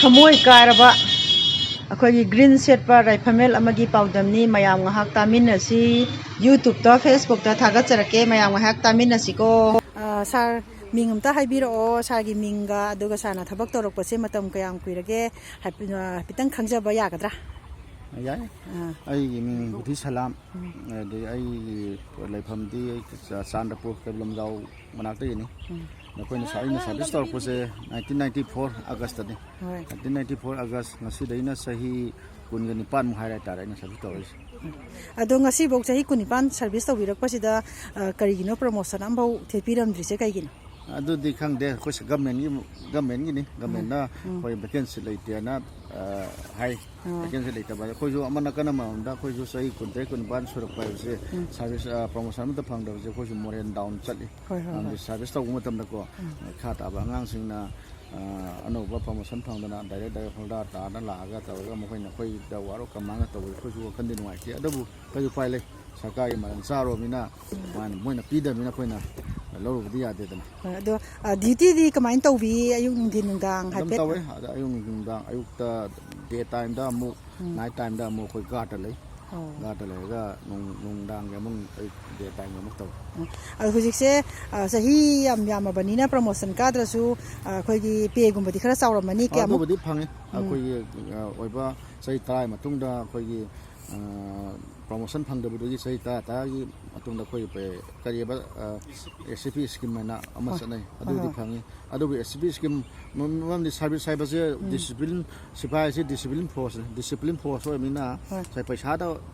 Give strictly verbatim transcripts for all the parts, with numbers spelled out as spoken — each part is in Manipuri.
ꯊꯃꯣꯏ ꯀꯥꯏꯔꯕ ꯑꯩꯈꯣꯏꯒꯤ ꯒ꯭ꯔꯤꯟ ꯁꯦꯠꯄ ꯔꯥꯏꯐꯜꯃꯦꯟ ꯑꯃꯒꯤ ꯄꯥꯎꯗꯝꯅꯤ꯫ ꯃꯌꯥꯝ ꯉꯥꯏꯍꯥꯛ ꯇꯥꯃꯤꯟꯅꯁꯤ꯫ ꯌꯨꯇ꯭ꯌꯨꯕꯇ, ꯐꯦꯁꯕꯨꯛꯇ ꯊꯥꯒꯠꯆꯔꯛꯀꯦ꯫ ꯃꯌꯥꯝ ꯉꯥꯏꯍꯥꯛ ꯇꯥꯃꯤꯟꯅꯁꯤꯀꯣ꯫ ꯑ, ꯁꯥꯔ, ꯃꯤꯡ ꯑꯝꯇ ꯍꯥꯏꯕꯤꯔꯛꯑꯣ, ꯁꯥꯔꯒꯤ ꯃꯤꯡꯒ, ꯑꯗꯨꯒ ꯁꯥꯔꯅ ꯊꯕꯛ ꯇꯧꯔꯛꯄꯁꯦ ꯃꯇꯝ ꯀꯌꯥꯝ ꯀꯨꯏꯔꯒꯦ? ꯍꯥꯏꯐꯦꯠ-, ꯑ, ꯍꯥꯏꯐꯦꯠꯇꯪ ꯈꯪꯖꯕ ꯌꯥꯒꯗ꯭ꯔꯥ? ꯌꯥꯏ꯫ ꯑꯥ꯫ ꯑꯩꯒꯤ ꯃꯤꯡ ꯕꯨꯙꯤ ꯁꯂꯥꯝ꯫ ꯎꯝ꯫ ꯑꯗꯩ ꯑꯩꯒꯤ ꯂꯩꯐꯝꯗꯤ ꯑꯩ ꯆꯥ-, ꯆꯥꯟꯗꯄꯨꯔ ꯀꯩꯕꯨꯜ ꯂꯝꯖꯥꯎ ꯃꯅꯥꯛꯇꯒꯤꯅꯤ꯫ ꯎꯝ꯫ ꯑꯩꯈꯣꯏꯅ ꯁꯥ-, ꯑꯩꯅ ꯁꯥꯔꯚꯤꯁ ꯇꯧꯔꯛꯄꯁꯦ ꯅꯥꯏꯟꯇꯤꯟ ꯅꯥꯏꯟꯇꯤ ꯐꯣꯔ ꯑꯥꯒꯁꯇꯅꯤ꯫ ꯍꯣꯏ꯫ ꯅꯥꯏꯟꯇꯤꯟ ꯅꯥꯏꯟꯇꯤ ꯐꯣꯔ ꯑꯥꯒꯁ, ꯉꯁꯤꯗꯩꯅ ꯆꯍꯤ ꯀꯨꯟꯒ ꯅꯤꯄꯥꯟꯃꯨꯛ ꯍꯥꯏꯔꯦ ꯍꯥꯏꯇꯥꯔꯦ ꯑꯩꯅ ꯁꯥꯔꯚꯤꯁ ꯇꯧꯔꯛꯏꯁꯦ꯫ ꯑꯗꯣ ꯉꯁꯤꯐꯧ ꯆꯍꯤ ꯀꯨꯟꯅꯤꯄꯥꯟ ꯁꯥꯔꯚꯤꯁ ꯇꯧꯕꯤꯔꯛꯄꯁꯤꯗ, ꯑ, ꯀꯔꯤꯒꯤꯅꯣ ꯄ꯭ꯔꯃꯣꯁꯟ ꯑꯃꯐꯥꯎ ꯊꯦꯠꯄꯤꯔꯝꯗ꯭ꯔꯤꯁꯦ ꯀꯩꯒꯤꯅꯣ? ꯑꯗꯨꯗꯤ ꯈꯪꯗꯦ, ꯑꯩꯈꯣꯏ ꯒꯃꯦꯟꯒꯤ, ꯒꯃꯦꯟꯒꯤꯅꯤ, ꯒꯃꯦꯟꯅ ꯎꯝ꯫ ꯑꯩꯈꯣꯏ ꯚꯦꯀꯦꯟꯁꯤ ꯂꯩꯇꯦꯅ, ꯑ, ꯍꯥꯏ꯫ ꯑꯥ꯫ ꯚꯦꯀꯦꯟꯁꯤ ꯂꯩꯇꯕ, ꯑꯩꯈꯣꯏꯁꯨ ꯑꯃ ꯅꯥꯀꯟ ꯑꯃꯔꯣꯝꯗ ꯑꯩꯈꯣꯏꯁꯨ ꯆꯍꯤ ꯀꯨꯟꯇꯔꯦꯠ, ꯀꯨꯟꯅꯤꯄꯥꯟ ꯁꯨꯔꯛꯄ ꯍꯥꯏꯕꯁꯦ ꯎꯝ꯫ ꯁꯥꯔꯚꯤꯁ, ꯑ, ꯄ꯭ꯔꯃꯣꯁꯟ ꯑꯃꯠꯇ ꯐꯪꯗꯕꯁꯦ ꯑꯩꯈꯣꯏꯁꯨ ꯃꯣꯔꯦꯜ ꯗꯥꯎꯟ ꯆꯠꯂꯤ꯫ ꯍꯣꯏ, ꯍꯣꯏ, ꯃꯔꯝꯗꯤ ꯍꯣꯏ꯫ ꯁꯥꯔꯚꯤꯁ ꯇꯧꯕ ꯃꯇꯝꯗꯀꯣ, ꯎꯝ꯫ ꯃꯈꯥ ꯇꯥꯕ ꯑꯉꯥꯡꯁꯤꯡꯅ, ꯑ, ꯑꯅꯧꯕ ꯄ꯭ꯔꯃꯣꯁꯟ ꯐꯪꯗꯅ ꯗꯥꯏꯔꯦꯛ, ꯗꯥꯏꯔꯦꯛ ꯍꯣꯜꯗꯔ ꯇꯥꯗꯅ ꯂꯥꯛꯑꯒ ꯇꯧꯔꯒ ꯃꯈꯣꯏꯅ ꯑꯩꯈꯣꯏꯗ ꯋꯥꯔꯧ ꯀꯃꯥꯏꯅ ꯇꯧꯕ, ꯑꯩꯈꯣꯏꯁꯨ ꯋꯥꯈꯜꯗꯤ ꯅꯨꯡꯉꯥꯏꯇꯦ꯫ ꯑꯗꯨꯕꯨ ꯀꯔꯤ ꯎꯄꯥꯏ ꯂꯩ? ꯁꯔꯀꯥꯔꯒꯤ ꯃꯔꯟ ꯆꯥꯔꯨꯔꯕꯅꯤꯅ ꯃꯥꯅ, ꯃꯣꯏꯅ ꯄꯤꯗꯕꯅꯤꯅ ꯑꯩꯈꯣꯏꯅ ꯂꯧꯔꯨꯕꯗꯤ ꯌꯥꯗꯦꯗꯅ꯫ ꯍꯣꯏ, ꯑꯗꯣ, ꯑ, ꯗ꯭ꯌꯨꯇꯤꯗꯤ ꯀꯃꯥꯏꯅ ꯇꯧꯕꯤ? ꯑꯌꯨꯛ ꯅꯨꯡꯊꯤꯟ ꯅꯨꯡꯗꯥꯡ ꯑꯗꯨꯝ ꯍꯥꯏꯐꯦꯠ? ꯇꯧꯋꯦ꯫ ꯑꯗ ꯑꯌꯨꯛ ꯅꯨꯡꯗꯥꯡ, ꯑꯌꯨꯛꯇ ꯗꯦ ꯇꯥꯏꯝꯗ ꯑꯃꯨꯛ, ꯎꯝ꯫ ꯅꯥꯏꯠ ꯇꯥꯏꯝꯗ ꯑꯃꯨꯛ ꯑꯩꯈꯣꯏ ꯒꯥꯔꯗ ꯂꯩ꯫ ꯑꯣ꯫ ꯒꯥꯔꯗ ꯂꯩꯔꯒ ꯅꯨꯡ-, ꯅꯨꯡꯗꯥꯡꯒꯤ ꯑꯃꯨꯛ ꯑꯌꯨꯛ ꯗꯦ ꯇꯥꯏꯝꯒꯤ ꯑꯃꯨꯛ ꯇꯧꯋꯦ꯫ ꯎꯝ꯫ ꯑꯗꯣ ꯍꯧꯖꯤꯛꯁꯦ, ꯑ, ꯆꯍꯤ ꯌꯥꯝ ꯌꯥꯝꯃꯕꯅꯤꯅ ꯄ꯭ꯔꯃꯣꯁꯟ ꯀꯥꯗ꯭ꯔꯁꯨ, ꯑ, ꯑꯩꯈꯣꯏꯒꯤ ꯄꯦꯒꯨꯝꯕꯗꯤ ꯈꯔ ꯆꯥꯎꯔꯝꯃꯅꯤ, ꯑ, ꯀꯌꯥꯃꯨꯛ? ꯑꯗꯨꯕꯨꯗꯤ ꯐꯪꯉꯤ꯫ ꯎꯝ꯫ ꯑꯩꯈꯣꯏꯒꯤ, ꯑ, ꯑꯣꯏꯕ ꯆꯍꯤ ꯇꯔꯥꯒꯤ ꯃꯇꯨꯡꯗ ꯑꯩꯈꯣꯏꯒꯤ, ꯑ, ꯄ꯭ꯔꯃꯣꯁꯟ ꯐꯪꯗꯕꯗꯨꯒꯤ ꯆꯍꯤ ꯇꯔꯥ ꯇꯔꯥꯒꯤ ꯃꯇꯨꯡꯗ ꯑꯩꯈꯣꯏ ꯄꯦ-, ꯀꯔꯤꯑꯕ, ꯑ, ꯑꯦꯁ ꯁꯤ ꯄꯤ ꯁ꯭ꯀꯤꯝ ꯍꯥꯏꯅ ꯑꯃ ꯍꯣꯏ꯫ ꯆꯠꯅꯩ, ꯍꯣꯏ, ꯑꯗꯨꯗꯤ ꯍꯣꯏ꯫ ꯐꯪꯉꯤ꯫ ꯑꯗꯨꯕꯨ ꯑꯦꯁ ꯁꯤ ꯄꯤ ꯁ꯭ꯀꯤꯝ, ꯃ-, ꯃꯔꯝꯗꯤ ꯁꯥꯔꯚꯤꯁ ꯍꯥꯏꯕꯁꯦ ꯎꯝ꯫ ꯗꯤꯁꯤꯄ꯭ꯂꯤꯟ, ꯁꯤꯐꯥꯏ ꯍꯥꯏꯁꯦ ꯗꯤꯁꯤꯄ꯭ꯂꯤꯟ ꯐꯣꯔꯁꯅꯤ꯫ ꯗꯤꯁꯤꯄ꯭ꯂꯤꯟ ꯐꯣꯔꯁ ꯑꯣꯏꯕꯅꯤꯅ ꯍꯣꯏ꯫ ꯉꯁꯥꯏ ꯄꯩꯁꯥꯗ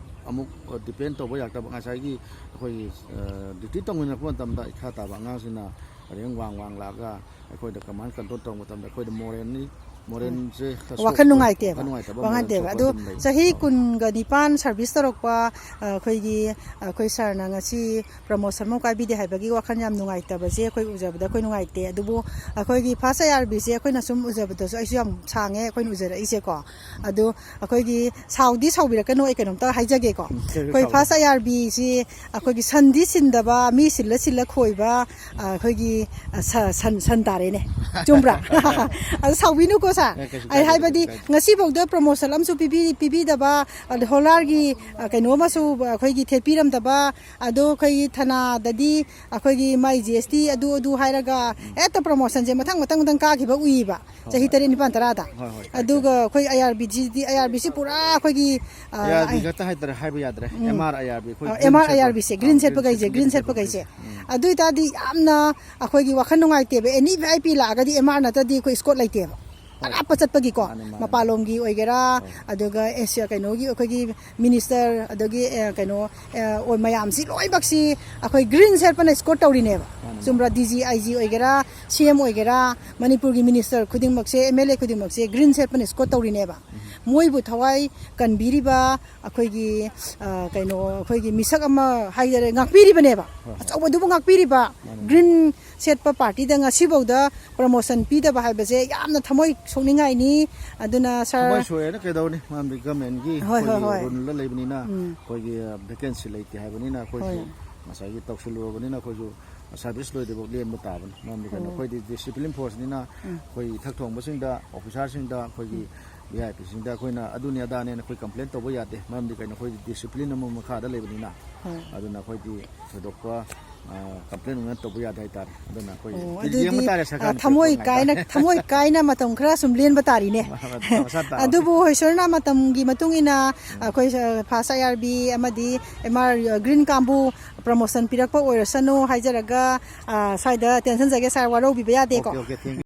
ꯑꯃꯨꯛ ꯗꯤꯄꯦꯟ ꯇꯧꯕ ꯌꯥꯔꯛꯇꯕ꯫ ꯉꯁꯥꯏꯒꯤ ꯑꯩꯈꯣꯏꯒꯤ, ꯑ, ꯗ꯭ꯌꯨꯇꯤ ꯇꯧꯃꯤꯟꯅꯔꯛꯄ ꯃꯇꯝꯗ ꯏꯈꯥ ꯇꯥꯕ ꯑꯉꯥꯡꯁꯤꯡꯅ ꯔꯦꯡ ꯋꯥꯡ ꯋꯥꯡ ꯂꯥꯛꯑꯒ ꯑꯩꯈꯣꯏꯗ ꯀꯃꯥꯏꯅ ꯀꯟꯇ꯭ꯔꯣꯜ ꯇꯧꯕ ꯃꯇꯝꯗ ꯑꯩꯈꯣꯏꯗ ꯃꯣꯔꯦꯜꯅꯤ, ꯃꯣꯔꯦꯜꯁꯦ ꯈꯔ ꯋꯥꯈꯜ ꯁꯣꯛꯄ, ꯅꯨꯡꯉꯥꯏꯇꯦꯕ꯫ ꯋꯥꯈꯜ ꯅꯨꯡꯉꯥꯏꯇꯕ, ꯋꯥꯈꯜ ꯃꯣꯔꯦꯜ ꯅꯨꯡꯉꯥꯏꯇꯦꯕ꯫ ꯁꯣꯛꯄ ꯑꯗꯨ ꯑꯗꯨꯝ ꯂꯩ꯫ ꯆꯍꯤ ꯑꯥ꯫ ꯀꯨꯟꯒ ꯅꯤꯄꯥꯟ ꯁꯥꯔꯚꯤꯁ ꯇꯧꯔꯛꯄ, ꯑ, ꯑꯩꯈꯣꯏꯒꯤ, ꯑꯩꯈꯣꯏ ꯁꯥꯔꯅ ꯉꯁꯤ ꯄ꯭ꯔꯃꯣꯁꯟ ꯑꯃꯨꯛ ꯀꯥꯏꯕꯤꯗꯦ ꯍꯥꯏꯕꯒꯤ ꯋꯥꯈꯜ ꯌꯥꯝ ꯅꯨꯡꯉꯥꯏꯇꯕꯁꯦ ꯑꯩꯈꯣꯏ ꯎꯖꯕꯗ ꯑꯩꯈꯣꯏ ꯅꯨꯡꯉꯥꯏꯇꯦ꯫ ꯑꯗꯨꯕꯨ ꯑꯩꯈꯣꯏꯒꯤ ꯐꯥꯔꯁ ꯑꯥꯏ ꯑꯥꯔ ꯕꯤꯁꯦ ꯑꯩꯈꯣꯏꯅ ꯁꯨꯝ ꯎꯖꯕꯗꯁꯨ ꯑꯩꯁꯨ ꯌꯥꯝ ꯁꯥꯡꯉꯦ ꯑꯩꯈꯣꯏꯅ ꯎꯖꯔꯛꯏꯁꯦꯀꯣ꯫ ꯑꯗꯣ ꯑꯩꯈꯣꯏꯒꯤ ꯁꯥꯎꯗꯤ ꯁꯥꯎꯕꯤꯔꯛꯀꯅꯨ, ꯑꯩ ꯀꯩꯅꯣꯝꯇ ꯍꯥꯏꯖꯒꯦꯀꯣ꯫ ꯎꯝ, ꯀꯩꯁꯨ ꯑꯩꯈꯣꯏ ꯁꯥꯎꯗꯦ꯫ ꯐꯥꯔꯁ ꯑꯥꯏ ꯑꯥꯔ ꯕꯤꯁꯤ ꯑꯩꯈꯣꯏꯒꯤ ꯁꯟꯗꯤ ꯁꯤꯟꯗꯕ, ꯃꯤ ꯁꯤꯜꯂ ꯁꯤꯜꯂ ꯈꯣꯏꯕ, ꯑ, ꯑꯩꯈꯣꯏꯒꯤ, ꯑ, ꯁ-, ꯁꯟ, ꯁꯟ ꯇꯥꯔꯦꯅꯦ꯫ ꯆꯨꯝꯕ꯭ꯔꯥ? ꯑꯗꯣ ꯁꯥꯎꯕꯤꯅꯨꯀꯣ, ꯁꯥꯔ, ꯑꯦ, ꯀꯩꯁꯨ ꯑꯩ ꯀꯥꯏꯗꯦ, ꯍꯥꯏꯕꯗꯤ ꯀꯩꯁꯨ ꯀꯥꯏꯗꯦ꯫ ꯉꯁꯤꯐꯥꯎꯗ ꯄ꯭ꯔꯣꯃꯣꯁꯟ ꯑꯃꯁꯨ ꯄꯤꯕꯤ-, ꯄꯤꯕꯤꯗꯕ, ꯑꯗ ꯍꯣꯂꯥꯔꯒꯤ, ꯑ, ꯀꯩꯅꯣ ꯑꯃꯁꯨ ꯑꯩꯈꯣꯏꯒꯤ ꯊꯦꯠꯄꯤꯔꯝꯗꯕ, ꯑꯗꯣ ꯑꯩꯈꯣꯏꯒꯤ ꯊꯅꯥꯗꯗꯤ ꯑꯩꯈꯣꯏꯒꯤ ꯃꯥꯏ ꯖꯤ ꯑꯦꯁ ꯇꯤ ꯑꯗꯨ ꯑꯗꯨ ꯍꯥꯏꯔꯒ ꯍꯦꯛꯇ ꯄ꯭ꯔꯣꯃꯣꯁꯟꯁꯦ ꯃꯊꯪ ꯃꯊꯪ ꯃꯊꯪ ꯀꯥꯈꯤꯕ ꯎꯏꯕ꯫ ꯆꯍꯤ ꯍꯣꯏ꯫ ꯇꯔꯦꯠ, ꯅꯤꯄꯥꯟ, ꯇꯔꯥꯗ꯫ ꯍꯣꯏ, ꯍꯣꯏ, ꯀꯥꯏ, ꯑꯗꯨꯒ ꯀꯥꯏ꯫ ꯑꯩꯈꯣꯏ ꯑꯥꯏ ꯑꯥꯔ ꯕꯤꯁꯤꯗꯤ, ꯑꯥꯏ ꯑꯥꯔ ꯕꯤꯁꯤ ꯄꯨꯔꯥ ꯑꯩꯈꯣꯏꯒꯤ, ꯑ, ꯑꯥꯏ ꯑꯥꯔ ꯕꯤ ꯑꯥꯏ- ꯈꯛꯇ ꯍꯥꯏꯇꯥꯔꯦ, ꯍꯥꯏꯕ ꯌꯥꯗ꯭ꯔꯦ꯫ ꯎꯝ꯫ ꯑꯦꯝ ꯑꯥꯔ ꯑꯥꯏ ꯑꯥꯔ ꯕꯤ, ꯑꯩꯈꯣꯏ ꯑ, ꯒ꯭ꯔꯤꯟ ꯑꯦꯝ ꯑꯥꯔ ꯁꯦꯠꯄ-, ꯑꯥꯏ ꯑꯥꯔ ꯕꯤꯁꯦ, ꯑ, ꯒ꯭ꯔꯤꯟ ꯒ꯭ꯔꯤꯟ ꯁꯦꯠꯄ ꯁꯦꯠꯄꯈꯩꯁꯦ, ꯒ꯭ꯔꯤꯟ ꯒ꯭ꯔꯤꯟ ꯁꯦꯠꯄꯈꯩꯁꯦ꯫ ꯁꯦꯠꯄꯈꯩꯁꯦ꯫ ꯎꯝ꯫ ꯑꯗꯨ ꯑꯣꯏꯇꯥꯔꯗꯤ ꯌꯥꯝꯅ ꯑꯩꯈꯣꯏꯒꯤ ꯋꯥꯈꯜ ꯅꯨꯡꯉꯥꯏꯇꯦꯕ꯫ ꯑꯦꯅꯤ ꯚꯤ ꯑꯥꯏ ꯄꯤ ꯂꯥꯛꯑꯒꯗꯤ ꯑꯦꯝ ꯑꯥꯔ ꯅꯠꯇ꯭ꯔꯗꯤ ꯑꯩꯈꯣꯏ ꯏꯁꯀꯣꯠ ꯂꯩꯇꯦꯕ꯫ ꯍꯣꯏ꯫ ꯑꯔꯥꯞꯄ ꯆꯠꯄꯒꯤꯀꯣ, ꯃꯥꯅꯦ, ꯃꯥꯅꯦ, ꯃꯄꯥꯟꯂꯣꯝꯒꯤ ꯃꯥꯅꯦ꯫ ꯑꯣꯏꯒꯦꯔꯥ, ꯍꯣꯏ꯫ ꯑꯗꯨꯒ ꯑꯦꯁꯤꯌꯥ ꯀꯩꯅꯣꯒꯤ ꯑꯩꯈꯣꯏꯒꯤ ꯃꯤꯅꯤꯁꯇꯔ, ꯑꯗꯒꯤ, ꯑ, ꯀꯩꯅꯣ, ꯑ, ꯑꯣꯏ ꯃꯌꯥꯝꯁꯤ ꯂꯣꯏꯅꯃꯛꯁꯤ ꯑꯩꯈꯣꯏ ꯒ꯭ꯔꯤꯟ ꯁꯦꯠꯄꯅ ꯏꯁꯀꯣꯠ ꯇꯧꯔꯤꯅꯦꯕ꯫ ꯃꯥꯅꯦ, ꯆꯨꯝꯕ꯭ꯔꯥ? ꯃꯥꯅꯦ꯫ ꯗꯤ ꯖꯤ, ꯑꯥꯏ ꯖꯤ ꯑꯣꯏꯒꯦꯔꯥ, ꯁꯤ ꯑꯦꯝ ꯑꯣꯏꯒꯦꯔꯥ, ꯃꯅꯤꯄꯨꯔꯒꯤ ꯃꯤꯅꯤꯁꯇꯔ ꯈꯨꯗꯤꯡꯃꯛꯁꯦ, ꯑꯦꯝ ꯑꯦꯜ ꯑꯦ ꯈꯨꯗꯤꯡꯃꯛꯁꯦ ꯒ꯭ꯔꯤꯟ ꯁꯦꯠꯄꯅ ꯏꯁꯀꯣꯠ ꯇꯧꯔꯤꯅꯦꯕ꯫ ꯎꯝ꯫ ꯃꯣꯏꯕꯨ ꯊꯋꯥꯏ ꯀꯟꯕꯤꯔꯤꯕ ꯑꯩꯈꯣꯏꯒꯤ, ꯑ, ꯀꯩꯅꯣ, ꯑꯩꯈꯣꯏꯒꯤ ꯃꯤꯁꯛ ꯑꯃ ꯍꯥꯏꯇꯥꯔꯦ, ꯉꯥꯛꯄꯤꯔꯤꯕꯅꯦꯕ꯫ ꯍꯣꯏ, ꯍꯣꯏ꯫ ꯑꯆꯧꯕꯗꯨꯕꯨ ꯉꯥꯛꯄꯤꯔꯤꯕ꯫ ꯃꯥꯅꯦ꯫ ꯒ꯭ꯔꯤꯟ ꯁꯦꯠꯄ ꯄꯥꯔꯇꯤꯗ ꯉꯁꯤꯐꯥꯎꯗ ꯄ꯭ꯔꯃꯣꯁꯟ ꯄꯤꯗꯕ ꯍꯥꯏꯕꯁꯦ ꯌꯥꯝꯅ ꯊꯃꯣꯏ ꯁꯣꯛꯅꯤꯡꯉꯥꯏꯅꯤ꯫ ꯑꯗꯨꯅ ꯁꯥꯔ ꯊꯃꯣꯏ ꯁꯣꯛꯑꯦꯅ ꯀꯩꯗꯧꯅꯤ? ꯃꯔꯝꯗꯤ ꯒꯃꯦꯟꯒꯤ ꯍꯣꯏ, ꯍꯣꯏ, ꯑꯩꯈꯣꯏꯒꯤ ꯍꯣꯏ꯫ ꯔꯨꯜꯗ ꯂꯩꯕꯅꯤꯅ ꯎꯝ꯫ ꯑꯩꯈꯣꯏꯒꯤ ꯚꯦꯀꯦꯟꯁꯤ ꯂꯩꯇꯦ ꯍꯥꯏꯕꯅꯤꯅ ꯑꯩꯈꯣꯏꯁꯨ ꯍꯣꯏ꯫ ꯉꯁꯥꯏꯒꯤ ꯇꯧꯁꯤꯜꯂꯨꯔꯕꯅꯤꯅ ꯑꯩꯈꯣꯏꯁꯨ ꯁꯥꯔꯚꯤꯁ ꯂꯣꯏꯗ꯭ꯔꯤꯐꯥꯎ ꯂꯦꯟꯕ ꯇꯥꯕꯅꯤ꯫ ꯃꯔꯝꯗꯤ ꯀꯩꯅꯣ, ꯑꯣ꯫ ꯑꯩꯈꯣꯏꯗꯤ ꯗꯤꯁꯤꯄ꯭ꯂꯤꯟ ꯐꯣꯔꯁꯅꯤꯅ ꯎꯝ꯫ ꯑꯩꯈꯣꯏ ꯏꯊꯛ ꯊꯣꯡꯕꯁꯤꯡꯗ, ꯑꯣꯐꯤꯁꯥꯔꯁꯤꯡꯗ, ꯑꯩꯈꯣꯏꯒꯤ ꯎꯝ꯫ ꯚꯤ ꯑꯥꯏ ꯄꯤꯁꯤꯡꯗ ꯑꯩꯈꯣꯏꯅ ꯑꯗꯨꯅꯤ ꯑꯗꯥꯅꯦꯅ ꯑꯩꯈꯣꯏ ꯀꯝꯄ꯭ꯂꯦꯟ ꯇꯧꯕ ꯌꯥꯗꯦ꯫ ꯃꯔꯝꯗꯤ ꯀꯩꯅꯣ, ꯑꯩꯈꯣꯏꯗꯤ ꯗꯤꯁꯤꯄ꯭ꯂꯤꯟ ꯑꯃ ꯃꯈꯥꯗ ꯂꯩꯕꯅꯤꯅ꯫ ꯍꯣꯏ꯫ ꯑꯗꯨꯅ ꯑꯩꯈꯣꯏꯗꯤ ꯊꯣꯏꯗꯣꯛꯄ, ꯑ, ꯀꯝꯄ꯭ꯂꯦꯟ ꯑꯣꯏꯅ ꯇꯧꯕ ꯌꯥꯗꯦ ꯍꯥꯏꯇꯥꯔꯦ꯫ ꯑꯗꯨꯅ ꯑꯩꯈꯣꯏ ꯑꯣ, ꯌꯦꯡꯕ ꯑꯗꯨꯗꯤ, ꯇꯥꯔꯦ ꯑ, ꯁꯔꯀꯥꯔꯅ ꯊꯃꯣꯏ ꯄꯤꯊꯣꯛꯄ ꯀꯥꯏꯅ, ꯉꯥꯏꯇꯥꯔꯦ꯫ ꯊꯃꯣꯏ ꯀꯥꯏꯅ ꯃꯇꯝ ꯈꯔ ꯁꯨꯝ ꯂꯦꯟꯕ ꯇꯥꯔꯤꯅꯦ꯫ ꯃꯁꯥ ꯇꯥꯕ꯫ ꯑꯗꯨꯕꯨ ꯍꯣꯏ, ꯁꯔꯅ ꯃꯇꯝꯒꯤ ꯃꯇꯨꯡ ꯏꯟꯅ ꯎꯝ꯫ ꯑꯩꯈꯣꯏ, ꯑ, ꯐꯥꯁ ꯑꯥꯏ ꯑꯥꯔ ꯕꯤ ꯑꯃꯗꯤ ꯑꯦꯝ ꯑꯥꯔ ꯒ꯭ꯔꯤꯟ ꯀꯥꯡꯕꯨ ꯄ꯭ꯔꯃꯣꯁꯟ ꯄꯤꯔꯛꯄ ꯑꯣꯏꯔꯁꯅꯨ ꯍꯥꯏꯖꯔꯒ, ꯑ, ꯁ꯭ꯋꯥꯏꯗ ꯇꯦꯟꯁꯟꯖꯒꯦ ꯁꯥꯔ, ꯋꯥꯔꯧꯕꯤꯕ ꯌꯥꯗꯦꯀꯣ꯫ Okay, okay, thank you꯫